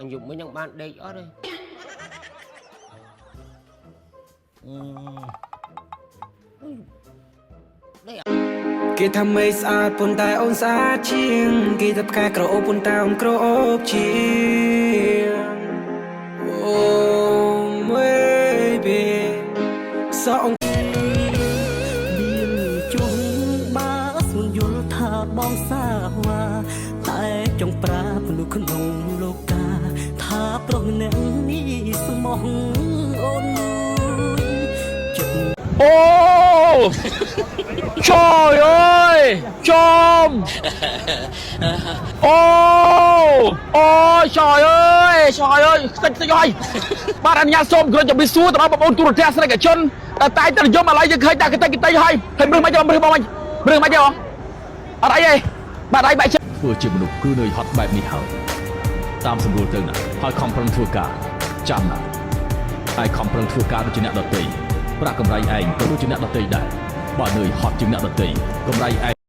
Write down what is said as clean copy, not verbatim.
អញយប់មិញនឹងបានដេកអត់ទេអឺដេក គេថាមេឃស្អាតប៉ុន្តែអូនស្អាតជាងគេថាផ្កាក្រអូបប៉ុន្តែអូនក្រអូបជាង Oh maybe សោក មានជុំបាស្ងួនយល់ថាបងសាវ៉ាតែចង់ប្រាប់មនុស្សក្នុងលោកាថាប្រុសម្នាក់នេះស្មោះអូនមួយចិត្ត អូ trời ơi chôm អូអូ trời ơi trời ơi ខ្ទេចខ្ទេចហើយបាទអនុញ្ញាតសូមគោរពជំរាបសួរទៅដល់បងប្អូនទូរទស្សនិកជនដែលតែងតែនិយមឥឡូវយើងឃើញតែខ្ទេចខ្ទេចហើយហើយមរឹសមិនទេបងមរឹសបងមិនមរឹសមិនទេបងអត់អីទេបាទអីបែក ធ្វើជាមនុស្សគឺនឿយហត់បែបនេះហើយតាមសម្រួលទៅណាហើយខំប្រឹងធ្វើការចាំណាហើយខំប្រឹងធ្វើការដូចជាអ្នកដទៃប្រាក់កម្រៃឯងក៏ដូចជាអ្នកដទៃដែរបើនឿយហត់ជាងអ្នកដទៃកម្រៃឯង